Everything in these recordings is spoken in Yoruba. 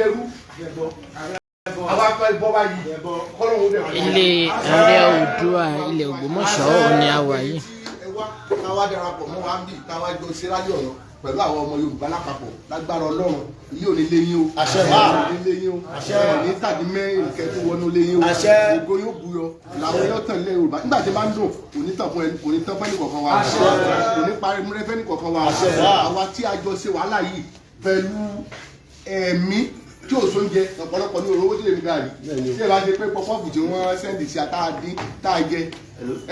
Ẹrú àwa fẹ́ bọ́ báyìí, kọ́lọ́hún dẹ̀ wá. Ilé Ààrẹ Oòduà ilẹ̀ Ògbómọ̀ṣọ́ òun ni a wà yìí. Ẹ wá káwá darapọ̀ mọ́ wa ń bì, káwá jọ ṣe rally ọ̀nà pẹ̀lú àwọn ọmọ Yorùbá lápapọ̀. Lágbára Ọlọ́run, ilé ò ní lé yín o. Àṣẹ. Ilé ò ní lé yín o. Àṣẹ. Ní tàbí mẹ́rin kẹ́ tó wọnú lé yín o. Àṣẹ. Ògo yóò buyọ làwọn yóò tàn lé Yorùbá nígbà tí bá ń dùn. Kò ní tàn fún ẹni, kò ní tán fẹ́ni kọ̀ọ̀kan wa, kò ní parí múrẹ́ fẹ́ni kọ̀ọ̀kan wa. Àṣẹ. Àwa tí a jọ ṣe wàhálà yìí pẹ̀lú ẹ̀mí tí ò sóúnjẹ, ọ̀pọ̀lọpọ̀ ní òróró tí lè ní gàrí tí ẹ bá ṣe pé puff-puff tí wọ́n send sí àtàdín tá a jẹ,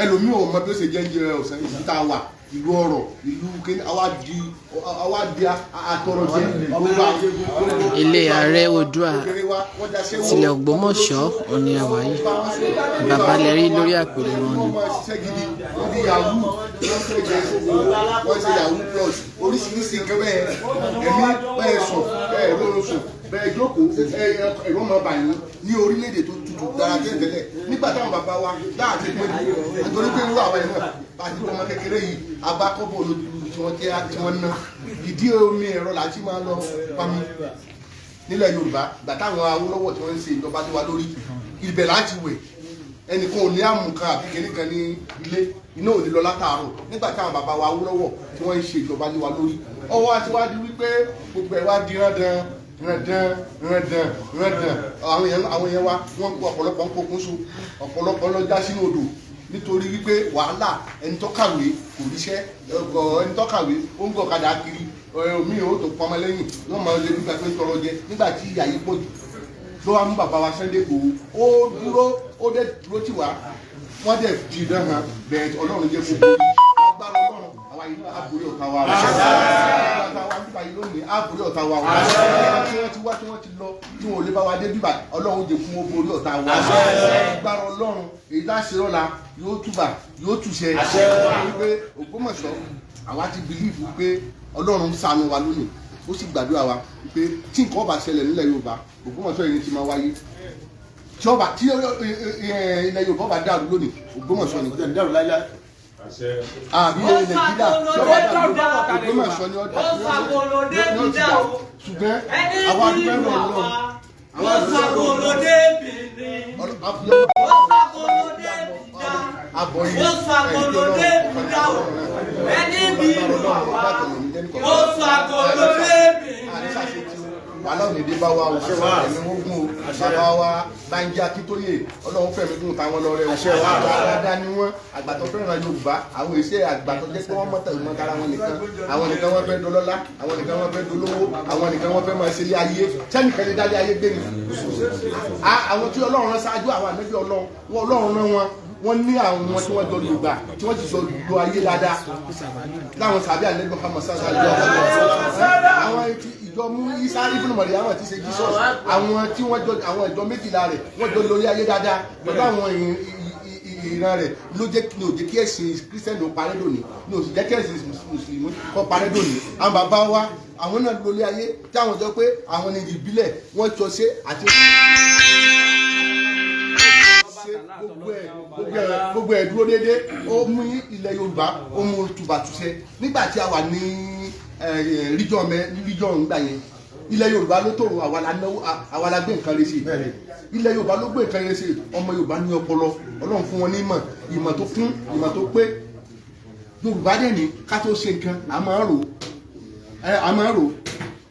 ẹlòmíì ò mọ bí ó ṣe jẹ́ ń jẹ ọ̀sán. Ìlú tá a wà, ìlú ọrọ̀, ìlú kíní, àwa di àtọrọ jẹ gbogbo. Ilé Ààrẹ Oòduà tilẹ̀ Ògbómọ̀ṣọ́ òun ni a wà yìí. Bàbá lẹ rí lórí àpèrè wọn ni. Wọ́n máa ṣiṣẹ́ gidi, wọ́n di yahoo, wọ́n ṣe jẹ, wọ́n ṣe yahoo plus, oríṣiríṣi nǹkan bẹ́ẹ̀. Ẹ̀mí bẹ́ẹ̀ sùn, bẹ́ẹ̀ rọrùn sùn, bẹ́ẹ̀ jókòó, ẹ̀rọ máa bà yín ní orílẹ̀-èdè tó tutù dára tẹ́lẹ̀ nígbà táwọn bàbá wa dáàtì pé nítorí pé irú àwọn ẹ̀ náà bá ti ọmọ kékeré yìí abákọ́bọ̀ lójú tí wọ́n jẹ́ tí wọ́n ná ìdí omi ẹ̀rọ làti máa lọ pami nílẹ̀ Yorùbá. Gbà táwọn Awólọ́wọ̀ tí wọ́n ń ṣe ìjọba tó wà lórí ibẹ̀ láti wẹ̀, ẹnìkan ò ní àmù kan àbí kìnní kan ní ilé, iná ò ní lọ látàárọ̀ nígbà táwọn bàbá wa Awólọ́wọ̀ tí wọ́n ń ṣe ìjọba lé wa lórí. Ọwọ́ àti wá di wípé gbogbo ẹ̀ wá di rándan rándan rándan rándan. Àwọn èèyàn wa, wọ́n kó ọ̀pọ̀lọpọ̀ ń pokùn so, ọ̀pọ̀lọpọ̀ lọ já sínú odò nítorí wípé wàhálà. Ẹni tó kàwé kò ríṣẹ́, ẹni tó kàwé ó ń gọ̀kadà kiri, omi ò tó pọnmọ lẹ́yìn, wọ́n máa lé nígbà pé ń tọrọ jẹ. Nígbà tí ìyà yìí pọ̀ jù ló wá mú bàbá wa Sunday Igboho, ó dúró, ó dẹ̀ dúró tì wá, wọ́n dẹ̀ di dán hàn bẹ́ẹ̀. Ọlọ́run jẹ́ gbogbo agbára Ọlọ́run, àwa yìí náà á borí ọ̀tá wa. Àwa bíbá yìí lónìí, á borí ọ̀tá wa. Tí wọ́n ti wá, tí wọ́n ti lọ, tí wọ́n ò lè bá wa dé bíbá, Ọlọ́run jẹ́ fún wọn borí ọ̀tá wa. Agbára Ọlọ́run, èyí tá a ṣe lọ́la yóò túbà, yóò túṣẹ wípé Ògbómọ̀ṣọ́, àwa ti believe pé Ọlọ́run ṣàánú wa lónìí, ó sì gbàdúrà wa pé tí nǹkan bá ṣẹlẹ̀ nílẹ̀ Yorùbá, Ògbómọ̀ṣọ́ yìí ti máa wáyé. Tí ọba tí ilẹ̀ Yorùbá bá dàrú lónìí, Ògbómọ̀ṣọ́ ni. Ọjọ́ ìdárò láíláí. Àbí ilẹ̀ Nàìjíríà tí ọba dàrú, Ògbómọ̀ṣọ́ ni ó dà ní ó ti dà. Ṣùgbọ́n àwa dúpẹ́ lọ́wọ́ Ọlọ́run, àwa dúpẹ́ lọ́wọ́ Ọlọ́run. Abọ́ yìí wàhálà òní dé bá wa o. Ẹ̀mí wọ́n gún o. Bàbá wa Bánjí Akíntóyè, Ọlọ́run fẹ̀mí gún táwọn lọ́rẹ́ o. Dáadáa ni wọ́n, àgbàtọ́ fẹ́ràn Yorùbá. Àwọn èsè àgbàtọ́ jẹ́ pé wọ́n mọ̀tà ìmọ̀ tara wọn nìkan, àwọn nìkan wọ́n fẹ́ dolọ́lá, àwọn nìkan wọ́n fẹ́ dolówó, àwọn nìkan wọ́n fẹ́ máa ṣe ilé ayé. Sẹ́nìkan lè dálé ayé gbé ni? Àwọn tí Ọlọ́run rán ṣáájú, àwọn ànábì Ọlọ́run, wọn Ọlọ́run rán wọn, wọ́n ní àwọn tí wọ́n jọ lògbà, tí wọ́n ti jọ lo ayé dáadáa, láwọn sàbí ànábì Muhammad sallallahu alaihi wasallam, àwọn tí ìjọ mú Isa ibùnú Mọ̀lẹ́yàmọ̀ tí ṣe Jesus, àwọn tí wọ́n jọ, àwọn ìjọ 12 rẹ̀, wọ́n jọ lórí ayé dáadáa pẹ̀lú àwọn ìran rẹ̀. Ló jẹ́ ní ó jẹ́ kí ẹ̀sìn Kírísítẹ́nì ó parẹ́ lónìí, ní ó sì jẹ́ kí ẹ̀sìn Mùsùlùmí kó parẹ́ lónìí. Àwọn bàbá wa, àwọn náà lórí ayé tí àwọn jọ pé àwọn ní ìbílẹ̀ wọ́n jọ ṣe àti ṣe gbogbo ẹ̀ dúró déédé. Ó mú ilẹ̀ Yorùbá, ó mú tùbàtúṣe. Nígbà tí a wà ní region mẹ region ńgbà yẹn, ilẹ̀ Yorùbá ló tòrò, àwa la náwó, àwa la gbé nǹkan rẹ̀ sí. Ilẹ̀ Yorùbá ló gbé nǹkan rẹ̀ sí. Ọmọ Yorùbá ní ọpọlọ, Ọlọ́run fún wọn ní ìmọ̀, ìmọ̀ tó kún, ìmọ̀ tó pé. Yorùbá dẹ̀ ní ká tó ṣe nǹkan, a máa ń rò, a máa ń rò.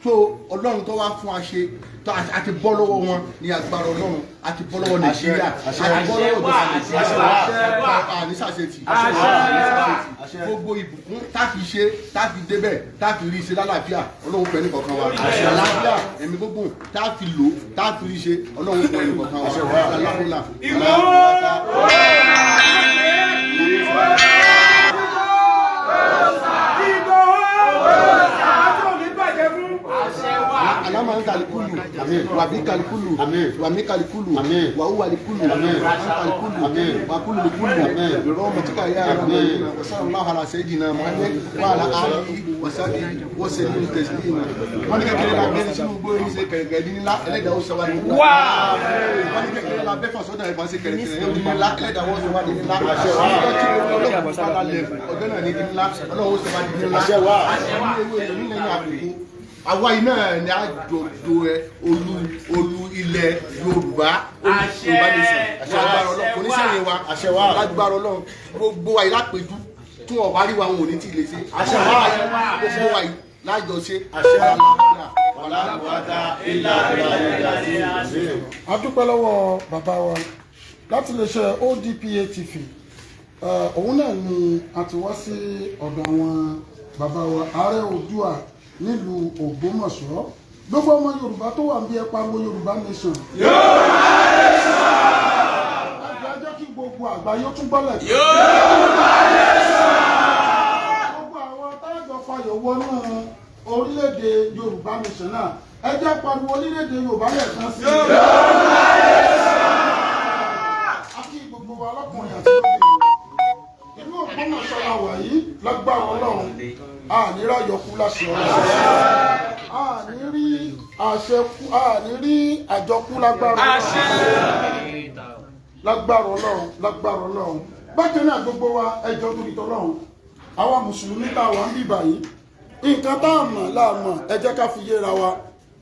Tó Ọlọ́run tó wá fún wa ṣe tó, a ti bọ́ lọ́wọ́ wọn ní agbára Ọlọ́run. A ti bọ́ lọ́wọ́ Nàìjíríà, a ti bọ́ lọ́wọ́ ìjọba Nàìjíríà. Àníṣàṣetì, gbogbo ìbùkún tá a fi ṣe, tá a fi débẹ̀, tá a fi rí ṣe lálàáfíà, Ọlọ́run fẹ́ ní kọ̀ọ̀kan wa. Àlàáfíà, ẹ̀mí gbogbo tá a fi lò, tá a fi rí ṣe, Ọlọ́run fẹ́ ní kọ̀ọ̀kan wa. Aláhùlà. Ìgbòho! Àti òní bàjẹ́ fún. Alama kalikulu wabi kalikulu wami kalikulu wahuwa likulu anta likulu wakulu likulu birahmatika ya arhamar wa sallallahu ala sayyidina Muhammad wa ala alihi wa sahbihi wa sallim taslima. Wọ́n ní kékeré la bẹ́ẹ̀ sínú gbó ní ṣe kẹ̀kẹ́ ní ńlá, ẹlẹ́dàá ó sọ wá ní ńlá. Wọ́n ní kékeré la bẹ́ẹ̀ fọ̀sọ́dọ̀ ẹ̀fọn ṣe kẹ̀kẹ́ ní ńlá, ẹlẹ́dàá ó sọ wá ní ńlá. Ọjọ́ tí Ọlọ́run bá lẹ̀, ọjọ́ náà ní ńlá, Ọlọ́run ó sọ wá ní ńlá. Ní ewé nílẹ̀ ní àbùkù. Àwa iná ni àjọjọ ẹ olú olú ilẹ̀ Yorùbá, Yorùbá nation. Àṣẹ, agbára Ọlọ́run kò ní sẹ́yìn wa. Àṣẹ wa, lágbára Ọlọ́run. Gbogbo wa yìí lápẹjù tí wọn bá rí wa, wọn ò ní tí ì lè ṣe. Àṣẹ wa, gbogbo wa yìí lájọṣe. Àṣẹ. Wàlá quwwata illa billah. A dúpẹ́ lọ́wọ́ bàbá wa láti lè ṣe ODPA TV. Òun náà ni a ti wá sí ọ̀dọ̀ àwọn bàbá wa, ààrẹ Oòduà nílùú Ògbómọ̀ṣọ́. Gbogbo ọmọ Yorùbá tó wà ń bí, ẹ pariwo Yorùbá nation. Yorùbá nation. Ẹgbẹ́ jẹ́ kí gbogbo àgbáyé ó tún gbọ́lẹ̀. Yorùbá nation. Gbogbo àwọn tájọ fayọ̀ wọnú orílẹ̀-èdè Yorùbá nation náà, ẹ jẹ́ pariwo orílẹ̀-èdè Yorùbá lẹ́ẹ̀kan sí i. A kí gbogbo wa lọ́kùnrin àti lóbìnrin. Ìlú Ògbómọ̀ṣọ́ la wà yìí. Lágbára Ọlọ́run, a ní ráyọkú láṣẹ Ọlọ́run, a ní rí àṣẹ kú, a ní rí àjọkú, lágbára Ọlọ́run, lágbára Ọlọ́run, lágbára Ọlọ́run. Bákan náà, gbogbo wa, ẹjọ́ torí tọlọ́run, àwa mùsùlùmí tá a wà ń bíbà yìí, nǹkan tá a mọ̀ láàmọ̀, ẹ jẹ́ ká fi yéra wa.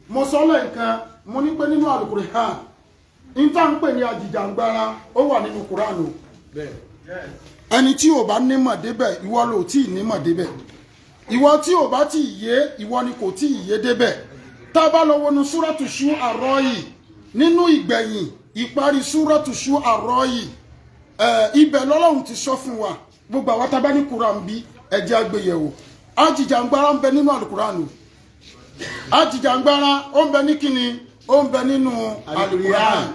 Mo sọ lẹ́ǹkan, mo ní pé nínú Àlùkùránì, n tá ń pè ní àjìjàngbara, ó wà nínú Kùránì o. Ẹni tí ò bá nímọ̀ débẹ̀, ìwọ ló tí ì nímọ̀ débẹ̀. Ìwọ tí ò bá tí ì yé, ìwọ ni kò tí ì yé débẹ̀. Tá a bá lọ wọnú Súrọ́tù Ṣú àrọ́ yìí, nínú ìgbẹ̀yìn, ìparí Súrọ́tù Ṣú àrọ́ yìí, ibẹ̀ lọ́lọ́run ti sọ fún wa. Gbogbo àwọn tá a bá ní Kùránì bí, ẹ jẹ́ á gbéyẹ̀wò. Àjìjàngbara ń bẹ nínú Àlùkùránì. Àjìjàngbara, ó ń bẹ ní kíni? Ó ń bẹ nínú Àlùkùránì.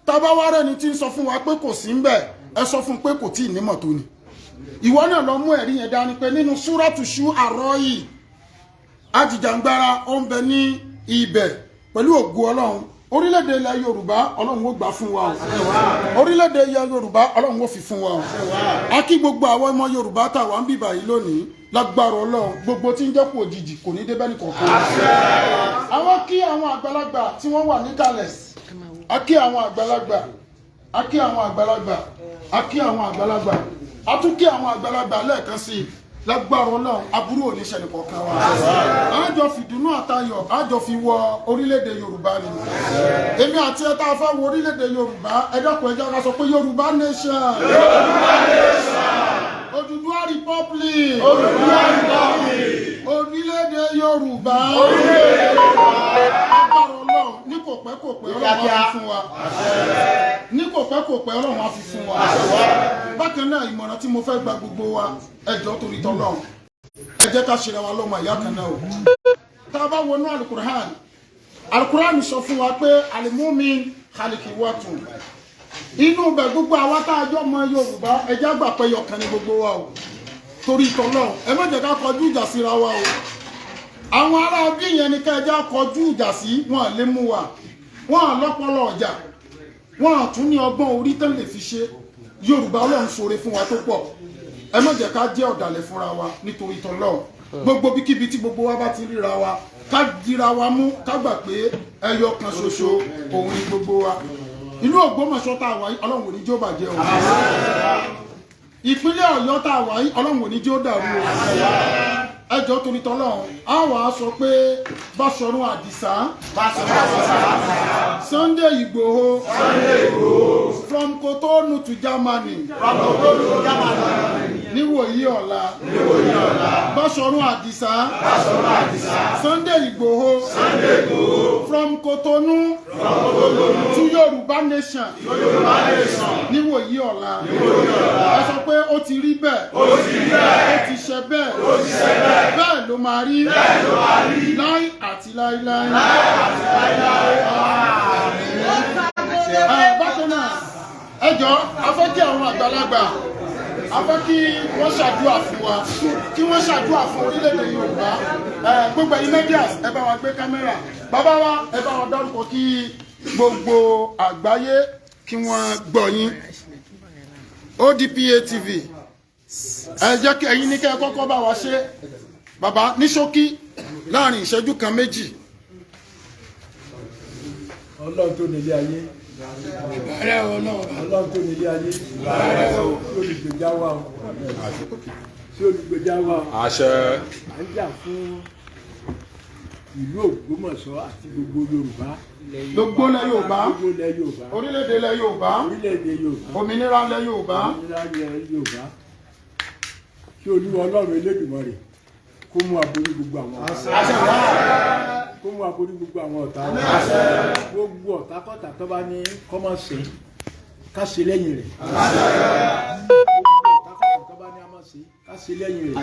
Tábà wá rẹ́ni tí ń sọ fún wa pé kò sí ń bẹ̀, ẹ sọ fún un pé kò tí ì nímọ̀ tó ni. Ìwọ náà lọ mú ẹ̀rí yẹn dání pé nínú Súrọ́tù Ṣú àrọ́ yìí, àjìjàngbara, ó ń bẹ ní ibẹ̀. Pẹ̀lú ògo Ọlọ́run, orílẹ̀-èdè ilẹ̀ Yorùbá, Ọlọ́run ó gbà fún wa o. Orílẹ̀-èdè ilẹ̀ Yorùbá, Ọlọ́run ó fi fún wa o. A kí gbogbo àwọn ọmọ Yorùbá tá a wà ń bíbà yìí lónìí. Lágbára Ọlọ́run, gbogbo tí ń jẹ́ kú òjijì kò ní débẹ́ ní kọ̀ọ̀kan. Àwọn kí àwọn àgbàlagbà tí wọ́n wà níkàlẹ̀. A kí àwọn àgbàlagbà, a kí àwọn àgbàlagbà, a kí àwọn àgbàlagbà, a tún kí àwọn àgbàlagbà lẹ́ẹ̀kan sí i. Lágbára Ọlọ́run, aburú ò ní ṣẹlẹ̀ kọ̀ọ̀kan wa. A jọ fìdùnnú àtayọ̀, a jọ fi wọ orílẹ̀-èdè Yorùbá ni. Èmi àti ẹ tá a fẹ́ wọ orílẹ̀-èdè Yorùbá, ẹ dákun, ẹ jẹ́ ká sọ pé Yorùbá nation, Yorùbá nation, Odùduwà republic, Odùduwà republic, orílẹ̀-èdè Yorùbá, orílẹ̀-èdè Yorùbá. Agbára Ọlọ́run, ní kò pẹ́ kò pẹ́, Ọlọ́run á fi fún wa. Ní kò pẹ́ kò pẹ́, Ọlọ́run á fi fún wa. Bákan náà, ìmọ̀ràn tí mo fẹ́ gba gbogbo wa, ẹ jọ̀ọ́, torí tọ́lọ́run, ẹ jẹ́ ká ṣe ra wa lọ́mọ ìyá kan náà o. Tá a bá wọnú Alukur'an, Alukur'an sọ fún wa pé المؤمن إخوة. Inú bẹ̀, gbogbo àwa tá a jọ mọ Yorùbá, ẹ jẹ́ àgbà pé ọ̀kan ni gbogbo wa o. Torí tọ́lọ́run, ẹ má jẹ́ ká kọjú ìjà síra wa o. Àwọn ará bí yẹn ni ká ẹ jẹ́ kọjú ìjà sí. Wọn lè mú wa, wọn lọ́pọlọ ọjà, wọn tún ní ọgbọ́n orí tán lè fi ṣe. Yorùbá, Ọlọ́run ṣoore fún wa tó pọ̀. Ẹ má jẹ́ ká jẹ́ ọ̀dàlẹ̀ fúnra wa. Nítorí tọ́lọ́run, gbogbo bíkíbi tí gbogbo wa bá ti ríra wa, ká dira wa mú, ká gbà pé ẹyọ kan ṣoṣo òun ni gbogbo wa. Ìlú Ògbómọ̀ṣọ́ tá a wà yìí, Ọlọ́run ò ní jẹ́ ó bàjẹ́ o. Ìpínlẹ̀ Ọ̀yọ́ tá a wà yìí, Ọlọ́run ò ní jẹ́ ó dàrú o. Ẹ jọ̀ọ́, torí tọ́lọ́run, á wà á sọ pé Báṣọ̀run Àdìsá, Sunday Ìgbòho, from Kotonu to Germany, níwòyí ọ̀la. Báṣọ̀run Àdìsá, Sunday Ìgbòho, from Kotonu to Yorùbá nation, níwòyí ọ̀la. Ẹ sọ pé ó ti rí bẹ́ẹ̀, ó ti ṣe bẹ́ẹ̀, bẹ́ẹ̀ ló máa rí, láí àti láíláí. Bákan náà, ẹ jọ̀ọ́, a fẹ́ kí àwọn àgbàlagbà, a fẹ́ kí wọ́n ṣàdúrà fún wa, kí wọ́n ṣàdúrà fún orílẹ̀-èdè Yorùbá. Gbogbo ẹ̀yin medias, ẹ bá wa gbé kámẹ́rà. Bàbá wa, ẹ bá wa dárúkọ kí gbogbo àgbáyé kí wọ́n gbọ́ yín. ODPA TV, ẹ jẹ́ kí ẹ̀yin ní kẹ́ ẹ kọ́kọ́ bá wa ṣe. Bàbá, ní ṣókí, láàrin ìṣẹ́jú kan, méjì. Ọlọ́run tó nílé ayé, Ọlọ́run tó nílé ayé, tí olùgbèjà wa o, tí olùgbèjà wa o. Àṣẹ. À ń jà fún Ìlú Ògbómọ̀ṣọ́ àti gbogbo Yorùbá. Gbogbo ilẹ̀ Yorùbá. Gbogbo ilẹ̀ Yorùbá. Orílẹ̀-èdè ilẹ̀ Yorùbá. Orílẹ̀-èdè Yorùbá. Òmìnira ilẹ̀ Yorùbá. Òmìnira ilẹ̀ Yorùbá. Kí Olúwa Ọlọ́run Elédùmarè kó mú aborí gbogbo àwọn ọ̀tá, kó mú aborí gbogbo àwọn ọ̀tá, gbogbo ọ̀tá kọ́tà tó bá ní kọ́mọ̀ sí ká ṣe lẹ́yìn rẹ̀, gbogbo ọ̀tá kọ́tà tó bá ní a máa ṣe ká ṣe lẹ́yìn rẹ̀.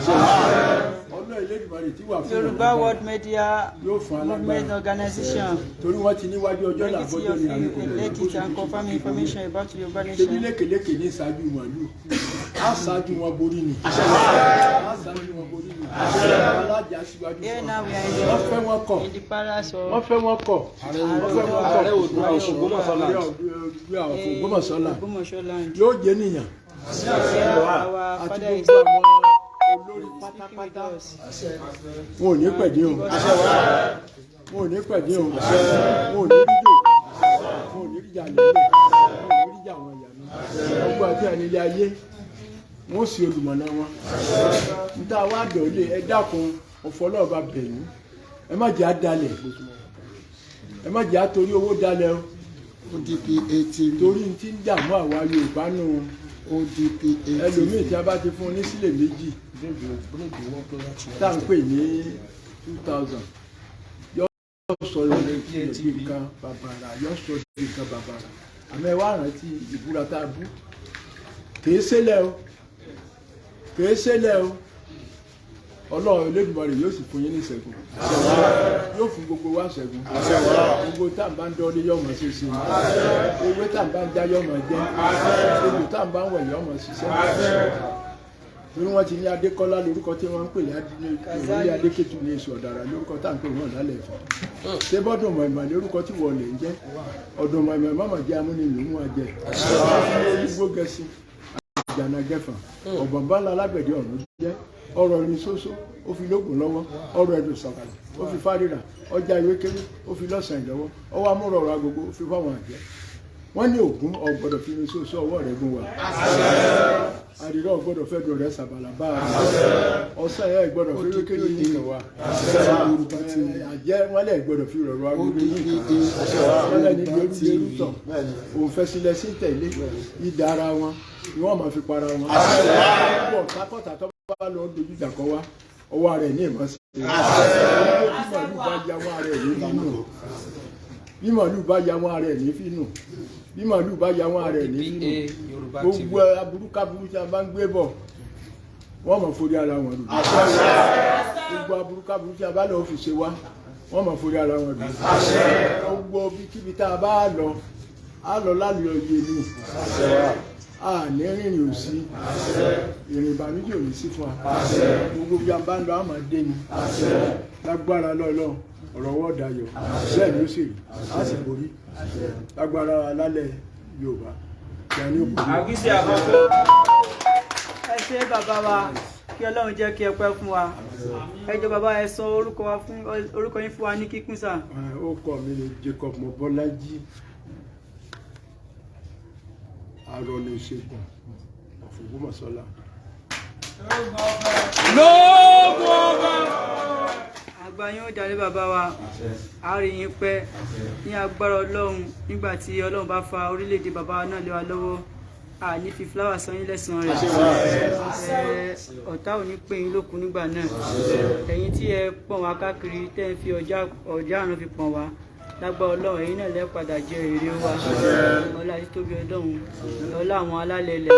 Ọlọ́run Elédùmarè tí wà fún Yorùbá World Media yóò fún alágbára Movement Organization. Torí wọ́n ti níwájú ọjọ́ Bring it to làbọ́jọ́ your ní àárín view kò a lè legit and confirm information about Yorùbá ṣebí Nation. Lékeleke ní ṣáájú màálù, á ṣáájú wọn borí ni, á ṣáájú wọn borí ni, alájà síwájú Here fún now wọn. we are Wọ́n fẹ́ wọn kọ̀, in the palace wọ́n of fẹ́ wọn kọ̀, wọ́n fẹ́ wọn kọ̀. Ààrẹ Oòduà Ògbómọ̀ṣọ́ land. Ààrẹ Oòduà Ògbómọ̀ṣọ́ land. Ògbómọ̀ṣọ́ land. Yóò jẹ́ nìyàn Here our àti father is gbogbo àwọn olórí speaking with pátápátá. us. Wọn ò ní pẹ̀dé o, wọn ò ní pẹ̀dé o, wọn ò ní ríjò, wọn ò ní ríjà lẹ́lẹ̀, wọn ò ní ríjà àwọn ìyá mi. Ọgbọ́n àti ànílé ayé wọn ò sì olùmọ̀nà wọn níta wá dọ̀lé. Ẹ dákun, ọ̀fọlọ́ọ̀bá bẹ̀yìn, ẹ má jẹ́ àdalẹ̀, ẹ má jẹ́ àtorí owó dalẹ̀ o. ODPA TV. Torí n ti ń dààmú àwa Yorùbá nù. ODPA TV. Ẹlòmíì tí a bá ti fún un ní sílẹ̀ 2 tá à ń pè ní 2000, yóò sọ di nǹkan bàbàrà, yóò sọ di nǹkan bàbàrà. Àmọ́ ẹ wá rántí ìbúra tá a bú, kìí ṣẹlẹ̀ o, kìí ṣẹlẹ̀ o. Ọlọ́run Elédùmarè yóò sì fún yín ní ìṣẹ́gun, yóò fún gbogbo wa ṣẹ́gun. Gbogbo tá à ń bá ń dọ́lé yóò mọ̀ ṣe ṣe, ewé tá à ń bá ń já yóò mọ̀ jẹ́, egbò tá à ń bá ń wẹ̀ yóò mọ̀ ṣiṣẹ́. Torí wọ́n ti ní Adékọ́lá lórúkọ tí wọ́n ń pè ní ìròyìn Adékètù ní èso ọ̀dàrà lórúkọ tá à ń pè wọ́n lálẹ́ ìfẹ́. Ṣé bọ́dún mọ̀ìmọ̀ lórúkọ tí wọ́n lè ń jẹ́ ọdún mọ̀ìmọ̀ mọ̀mọ̀ jẹ́ amúnilù mú ajẹ́ igbó gẹ̀ẹ́sì àjànà gẹ̀fà ọ̀bọ̀nbálà alágbẹ̀dẹ ọ̀run jẹ́ ọ̀rọ̀ irin ṣoṣo, ó fi lóògùn lọ́wọ́, ọ̀rọ̀ ẹ̀dùn sọ̀kalẹ̀, ó fi fárira ọjà ìwé kéré, ó fi lọ́sàn-án ìlọ́wọ́, ọwọ́ amúrọ̀ ọ̀rọ̀ agogo, ó fi fáwọn àjẹ́. Wọ́n ní Ògún ọ̀gbọ́dọ̀ fi irin ṣoṣo ọwọ́ rẹ̀ gún wa, àdìrọ̀ ọ̀gbọ́dọ̀ fẹ́ dùn rẹ̀ sàbàlà bá a, ọ̀sán ẹ̀ gbọ́dọ̀ fi ewé kéré yìí kàn wá, àjẹ́ wọ́n lẹ̀ gbọ́dọ̀ fi rọ̀rọ̀ agogo yìí kàn wá. Wọ́n lẹ̀ ní gbèrú tọ̀ òun fẹ́ sílẹ̀ sí tẹ̀lé ìdá ara wọn ni wọ́n máa fi para wọn. Pọ̀ tákọ̀tà tó bá lọ dojú ìjà kọ wá, ọwọ́ rẹ̀ ní ìmọ̀ sí i. Bí màálù bá ya wọn ara ẹ̀ ní fínù, bí màálù bá ya wọn ara ẹ̀ ní fínù, bí màálù bá ya wọn ara ẹ̀ ní fínù. Gbogbo aburúkáburú tí a bá ń gbé bọ̀, wọ́n máa forí ara wọn rù. Gbogbo aburúkáburú tí a bá lọ fi ṣe wá, wọ́n máa forí ara wọn rù. Gbogbo kíbi tá a bá lọ, á lọ lálẹ́ yé ni, a ní rìnrìn òsì, ìrìn ìbànújẹ́ ò ní sí fún wa. Gbogbo bí a bá ń lọ, a máa dé ni lágbára lọ́lọ́. Ọ̀rọ̀ wọ́ dayọ̀, bẹ́ẹ̀ ni ó sì rí, a sì borí lágbára alálẹ̀ Yorùbá ìyá ní òbí. Àwísí àkọ́kọ́. Ẹ ṣé bàbá wa, kí Ọlọ́run jẹ́ kí ẹ pẹ́ fún wa. Ẹ jọ̀ọ́ bàbá, ẹ sọ orúkọ wa fún orúkọ yín fún wa ní kíkún sà. Orúkọ mi ni Jacob Mobọ́lájí Arọ̀lẹ̀ṣẹ̀gùn of Ògbómọ̀ṣọ́lá. Lóògùn ọba. Àgbà yín ó darí bàbá wa, a rí yín pẹ́ ní agbára Ọlọ́run. Nígbà tí Ọlọ́run bá fa orílẹ̀-èdè bàbá wa náà lé wa lọ́wọ́, a ní fi fúláwà san yín lẹ́san rẹ̀. Ẹ, ọ̀tá ò ní pè yín lókun nígbà náà. Ẹ̀yin tí ẹ pọ̀n wá káàkiri, tẹ́ ẹ fi ọjà ọjà àrùn fi pọ̀n wá, lágbára Ọlọ́run, ẹ̀yin náà lẹ́ padà jẹ èrè wa. Ọlá títóbi Ọlọ́run, ọlá àwọn alálẹ̀ ilẹ̀,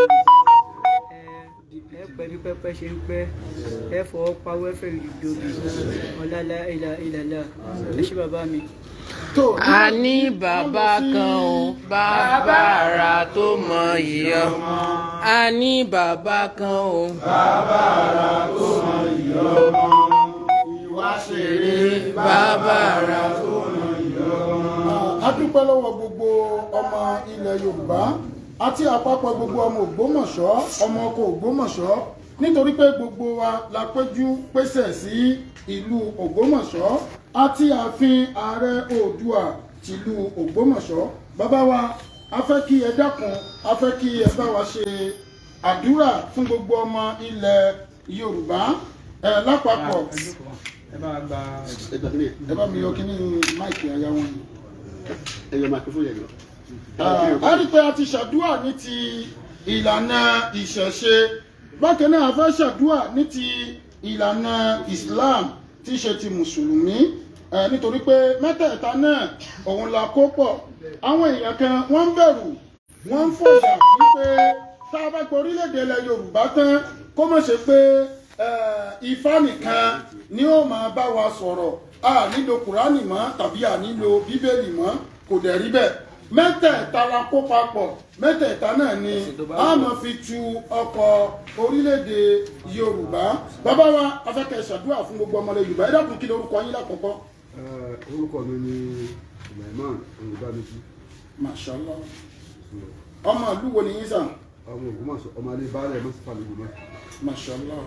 ẹ pẹ́ bí pẹ́pẹ́ ṣe ń pẹ́, ẹ fọwọ́ pawọ́, ẹ fẹ́ ìdòbí ọlá ilà ìlàlà. Ẹ ṣé bàbá mi. Tó A ní bàbá kan o, bàbá ara tó mọ ìyọ́. A ní bàbá kan o, Bàbá ara tó mọ ìyọ́ ọmọ, ìwà ṣeré. Bàbá ara tó mọ ìyọ́ ọmọ. A dúpẹ́ lọ́wọ́ gbogbo ọmọ ilẹ̀ Yorùbá àti àpapọ̀ gbogbo ọmọ Ògbómọ̀ṣọ́, ọmọ ọkọ̀ Ògbómọ̀ṣọ́, nítorí pé gbogbo wa la péjú pésẹ̀ sí ìlú Ògbómọ̀ṣọ́ àti ààfin ààrẹ Oòduà tìlú Ògbómọ̀ṣọ́. Bàbá wa, a fẹ́ kí ẹ dákun, a fẹ́ kí ẹ bá wa ṣe àdúrà fún gbogbo ọmọ ilẹ̀ Yorùbá ẹ lápapọ̀. Ẹ bá mi yọ kíní mic àyà wọn yìí. Ẹ yọ microphone yẹn lọ. A rí pé a ti ṣàdúà ní ti ìlànà ìṣẹ̀ṣe. Bákan náà, a fẹ́ ṣàdúà ní ti ìlànà Islam, tí í ṣe ti mùsùlùmí, nítorí pé mẹ́tẹ̀ẹ̀ta náà òun la kó pọ̀. Àwọn èèyàn kan, wọ́n ń bẹ̀rù, wọ́n ń fòyà wípé tá a bá gba orílẹ̀-èdè ilẹ̀ Yorùbá tán, kó má ṣe pé Ifá nìkan ni ó máa bá wa sọ̀rọ̀, a nílò Kùránì mọ́ tàbí a nílò Bíbélì mọ́. Kò dẹ̀ rí bẹ́ẹ̀. Mẹ́tẹ̀ẹ̀ta la kó papọ̀. Mẹ́tẹ̀ẹ̀ta náà ni a máa fi tu ọkọ̀ orílẹ̀-èdè Yorùbá. Bàbá wa, a fẹ́ kẹ́ ṣàdúrà fún gbogbo ọmọlẹ̀ Yorùbá. Ẹ dákun, kí lorúkọ yín lákọ̀ọ́kọ́? Orúkọ mi ni Sulaiman Olùbámijí. Mashallah. Ọmọ ìlú wo ni yín sàn? Ọmọ Ògbómọ̀ṣọ́, ọmọ alẹ́ baálẹ̀ mọ́sífà lógun. Mashallah.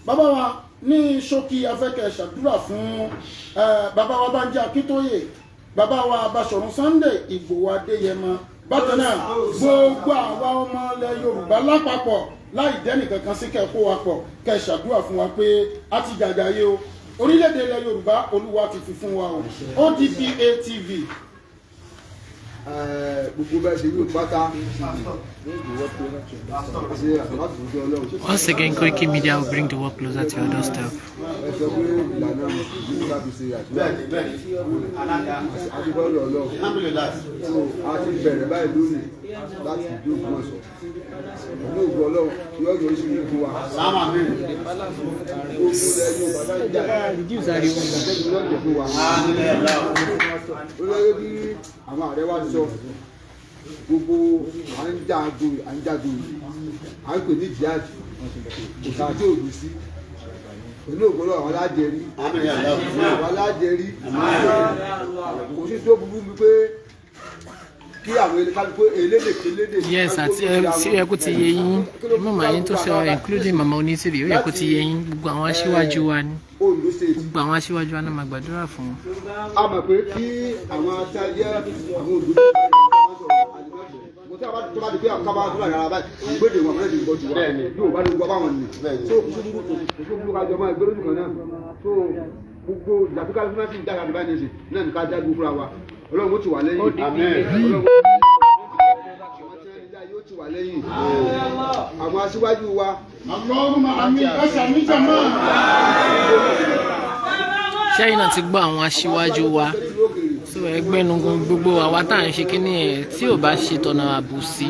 Bàbá wa, ní ṣókí, a fẹ́ kẹ́ ṣàdúrà fún bàbá wa Bánjí Akíntóyè, bàbá wa Báṣọ̀run Sunday Ìgbòho Adéyẹmọ, bákan náà gbogbo àwa ọmọ ilẹ̀ Yorùbá lápapọ̀, láì dẹ́nìkankan sí, kẹ́ kó wa pọ̀, kẹ́ ṣàdúrà fún wa pé a ti jàjàyè o, orílẹ̀-èdè ilẹ̀ Yorùbá, Olúwa ti fi fún wa o. ODPA TV. Gbogbo bẹ́ẹ̀ ṣe yóò pátá ṣe àtàlátù fún Ọlọ́run. Once again, Koiki Media will bring the work closer to your doorstep. Ẹ sọ pé ìlànà Mùsùlùmí láti ṣe àdúrà, àdúgbò Ọlọ́run. So a ti bẹ̀rẹ̀ báyìí lónìí láti ìlú Ògbómọ̀ṣọ́. Pẹ̀lú ògbó Ọlọ́run, yóò yọ sí ìlú wa. Gbogbo ilẹ̀ Yorùbá náà jà, ìṣẹ́gun yóò jẹ́ fún wa. Ó lọ́yẹ́ bí àwọn ààrẹ wa sọ, gbogbo à ń jagun, à ń jagun yìí, à ń pè ní jihad, kò sáà tí ò lù sí. Pẹ̀lú ògbó Ọlọ́run, àwọn alájẹrí, àwọn alájẹrí. Kò sí tó burú mi pé kí àwọn kálukú elédè kélédè. Yes, àti ẹ sí ẹ kó ti yé yín, mọ̀mọ́ yín tó sọ, including màmá Onítìrì, ó yẹ kó ti yé yín. Gbogbo àwọn aṣíwájú wa ni, Ondo State. gbogbo àwọn aṣíwájú wa náà máa gbàdúrà fún wọn. A mọ̀ pé kí àwọn aṣáájú, àwọn òdòdó mo tí a bá tó bá di pé àwọn kábàá tó bá yàrá báyìí, àgbèdè wọn fẹ́ẹ́ di nǹkan jù wá, yóò bá ní gbọ́ báwọn nì. So kò sí burúkú, kò sí burúkú, kájọ máa gbé lójú kan náà. So gbogbo ìdàkúkà fún láti dára ní báyìí nìyẹn náà ní ká jáde fúnra wa. Ọlọ́run ó ti wà lẹ́yìn. Ọlọ́run yóò ti wà lẹ́yìn àwọn aṣíwájú wa. Allahumma àmín. Ẹ ṣàmì jàmá. Ṣẹ́yìn náà ti gbọ́ àwọn aṣíwájú wa. So ẹgbẹ́nugun gbogbo àwa tá à ń ṣe kínní ẹ̀, tí ò bá ṣe tọ̀nà àbòsí,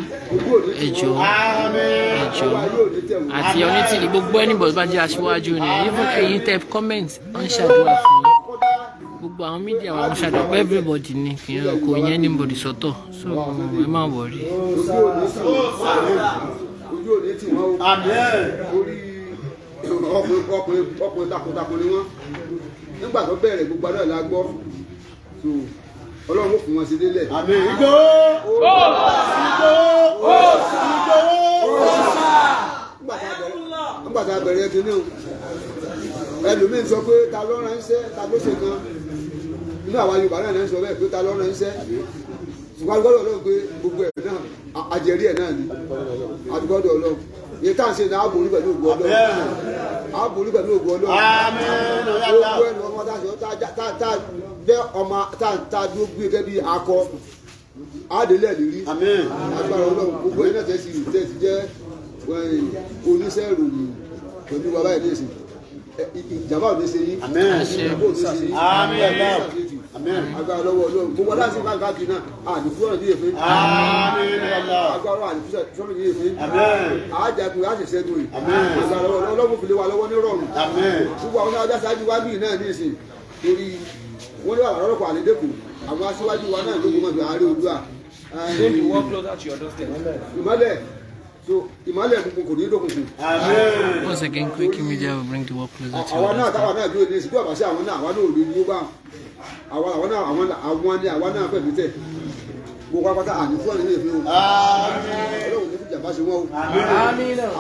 ẹ jọ̀ọ́, ẹ jọ̀ọ́. Àti Onítìrì, gbogbo anybody bá jẹ́ aṣíwájú ni, even ẹ̀yin tẹ comment, wọ́n ń ṣàdúrà fún yín. Gbogbo àwọn media wa ń ṣàdúrà pé everybody ni, kì í kò yẹn anybody sọ́tọ̀. So ẹ má worry. Ojú òní tì wọ́n o. Orí ọkùnrin, ọkùnrin, ọkùnrin takuntakun ni wọ́n. Nígbà tó bẹ̀rẹ̀, gbogbo àdúrà la gbọ́. So Ọlọ́run ó fún wọn sí délẹ̀. Ìgbòho, Ìgbòho, Ìgbòho. Nígbà tá a bẹ̀rẹ̀ kínní o, ẹlòmíín sọ pé ta ló ránṣẹ́, ta ló ṣe kan nínú àwa Yorùbá náà ń sọ bẹ́ẹ̀ pé ta ló ránṣẹ́. Ṣùgbọ́n a gbọ́dọ̀ Ọlọ́run pé gbogbo ẹ̀ náà, àjẹrí ẹ̀ náà ni. A gbọ́dọ̀ Ọlọ́run yìí tá à ń ṣe náà, àbòrí pẹ̀lú ògùn Ọlọ́run, àbòrí pẹ̀lú ògùn Ọlọ́run. Gbogbo ẹnu ọmọ tá a sọ, tá a jẹ́ ọmọ tá a dúró gbé gẹ́gẹ́ bí akọ àdélẹ̀ lérí agbára Ọlọ́run. Gbogbo ẹ̀ náà tẹ̀sí jẹ́ oníṣẹ́ ìròyìn pẹ̀lú bàbá ẹ̀ lẹ́sìn, ìjàmbá ò ní ṣe yín, ìjàmbá ò ní ṣe yín. Agbára lọ́wọ́ Ọlọ́run, gbogbo aláṣẹ káàkiri náà, àdìfú ọ̀nà díye fún agbára, àdìfú ọ̀nà díye fún àjàgùn àṣẹṣẹ́gun yìí. Agbára lọ́wọ́ Ọlọ́run fi lé wa lọ́wọ́ ní rọrùn. Gbogbo àwọn aṣáájú wa bíi náà ní ìsìn, torí wọ́n ní wàhálà lọ́kọ̀ àlédèkù, àwọn aṣíwájú wa náà ló gbọ́dọ̀ àárẹ̀ Oòduà. Ìmọ́lẹ̀, so ìmọ́lẹ̀ funfun kò ní dókùnkùn. Once again, Koiki Media will bring the work closer to Àwa your náà doorstep. táwa náà dúró ní ìsìn, bí ọ̀bà sí àwọn náà, àwa náà ò lè dúró bá àwọn, àwọn náà, àwọn àwọn ni àwa náà fẹ̀mí tẹ̀. Gbogbo apáta àní fún ọ̀nà ilé ìfẹ́ o. Ọlọ́run ní fún ìjàmbá ṣe wọ́n o.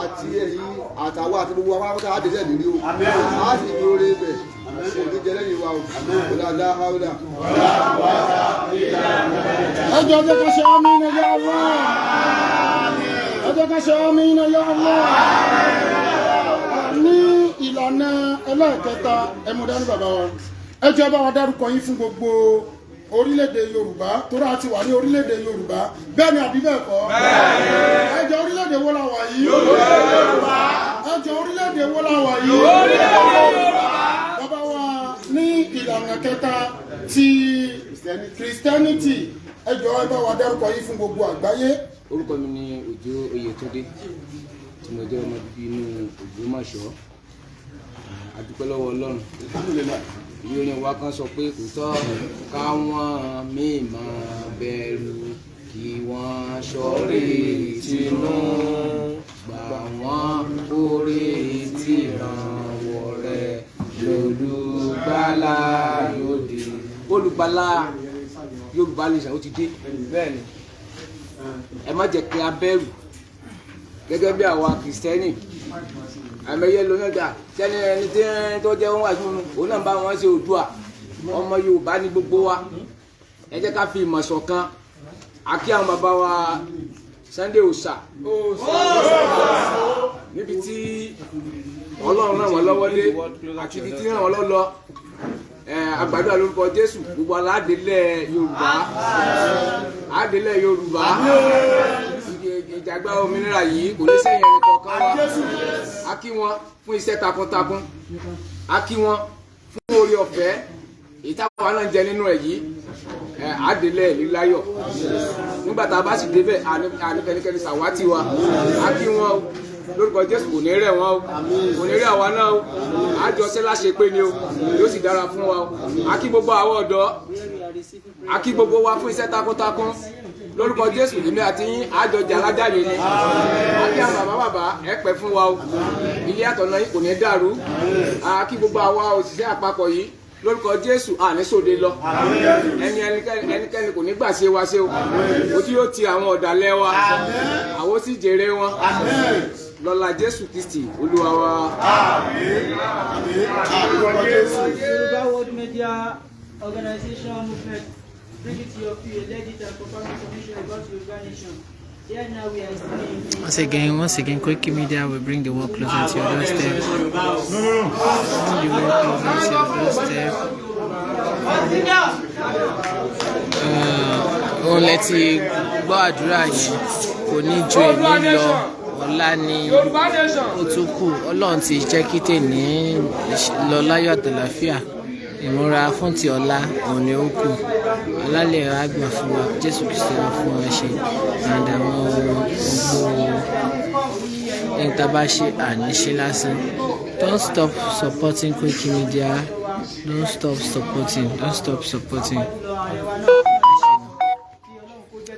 Àti ẹ̀yin àtàwọn àti gbogbo apáta àdéjẹ́ nílé o. A sì ní oore ibẹ̀ kò ní jẹ lẹ́yìn wa o. Kò dáadáa haúdà. Ẹ jọ̀ọ́, jẹ́ ká ṣe àmín ya Allah. Ẹ jẹ́ ká ṣe àmín ya Allah. Ní Ìlànà ẹlẹ́ẹ̀kẹta, ẹmu dání. Bàbá wa, ẹ jẹ́ bá wa dárúkọ yín fún gbogbo orílẹ̀-èdè Yorùbá, torí a ti wà ní orílẹ̀-èdè Yorùbá. Bẹ́ẹ̀ ni àbí bẹ́ẹ̀ kọ́? Ẹ jẹ́, orílẹ̀-èdè wo la wà yìí? Ẹ jẹ́, orílẹ̀-èdè wo la wà yìí? Bàbá wa, ní ìlànà kẹta ti Christianity, ẹ jọ̀ọ́, ẹ bá wa dárúkọ yín fún gbogbo àgbáyé. Orúkọ mi ni Òjó Oyètúndé, tí mo jẹ́ ọmọ bíbí inú Ògbómọ̀ṣọ́. A dúpẹ́ lọ́wọ́ Ọlọ́run. Ìwé orin wa kan sọ pé kò tọ́ káwọn mímọ́ bẹ̀rù, kí wọ́n sọ̀rí tinú gbà wọ́n kórè tìrànwọ́ rẹ̀ lólùgbàlà yóò dé. Olùgbàlà Yorùbá nation ó ti dé. Bẹ́ẹ̀ ni, ẹ má jẹ́ kí a bẹ̀rù gẹ́gẹ́ bí àwa Kìrìsìtẹ́nì. Àmọye lóyún ọjà sẹ́ni ẹni tí tó jẹ́ wọn wà fún un, òun náà bá wọn ṣe Oòduà. Ọmọ Yorùbá ní gbogbo wa. Ẹ jẹ́ ká fi ìmọ̀ ṣọ̀kan. Àkí àwọn bàbá wa Sunday Òòṣà, níbi tí Ọlọ́run ràn wọ́n lọ́wọ́ dé àti ibi tí ràn wọ́n lọ́wọ́ lọ. Àgbàdo lórúkọ Jésù, gbogbo aládélẹ̀ Yorùbá, àdélẹ̀ Yorùbá, ìjàgbá òmìnira yìí kò ní sẹ́yìn ẹni kọ̀ọ̀kan wa. A kí wọn fún iṣẹ́ takuntakun, a kí wọn fún orí ọ̀fẹ́ èyí táwa náà jẹ nínú ẹ̀ yìí. Àdélẹ̀ líláyọ̀. Nígbà tá a bá sì débẹ̀, ànífẹ́nikẹ́ni sàwátì wa. A kí wọn o lórúkọ Jésù. Kò ní rẹ̀ wọ́n o, kò ní rẹ̀ àwa náà o. Àjọṣe láṣẹ pé ni o, yóò sì dára fún wa o. A kí gbogbo àwọn ọ̀dọ́, a kí gbogbo wa fún iṣẹ́ takuntakun. Lórúkọ Jésù, èmi àti yín àjọjà alájàyè ni. A kí àwọn bàbá bàbá, ẹ pẹ́ fún wa o. Ilé àtọ̀nà yín kò ní dàrú. A kí gbogbo àwa òṣìṣẹ́ àpapọ̀ yìí lórúkọ Jésù. Àní sòde lọ, ẹni ẹnikẹ́ni kò ní gbà ṣe wa ṣe o. Ojú yóò ti àwọn ọ̀dàlẹ̀ wa, àwọn sì jèrè wọn lọ́lá Jésù Kristi Olúwa wa. Yoruba World Media Organization Movement bring it to your feet, a legit and confirmed information about Yoruba Nation. Here now we are still in Once again, Koiki Media will bring the world closer to your doorstep. Bring the world closer to your doorstep. Òun lẹ ti gbọ́ àdúrà yẹn, kò ní ju èmi lọ. Ọ̀la ni ó tún kù. Ọlọ́run ti jẹ́ kí tèmi lọ láyọ̀ àtàlàfíà. Ìmúra fún ti ọ̀la òun ni ó kù. Alálẹ̀ á gbà fún wa, Jésù Kristi wá fún wa ṣe, and àwọn gbogbo ní tá a bá ṣe àní ṣe lásán. Don't stop supporting Koiki Media. Don't stop supporting, don't stop supporting.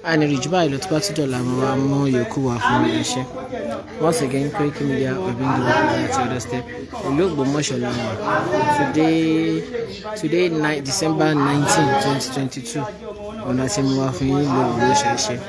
A ní rí jù báyìí lọ. Tó bá tún dọ̀la, mo wá mú yòókù wá fún iṣẹ́. Once again, Koiki Media will bring the work to your doorstep. Ìlú Ògbómọ̀ṣọ́ la wà today, 9 December 19, 2022. Ọ̀nà tí mo wá fún yín lórí ìlú ìṣẹ̀ṣẹ̀.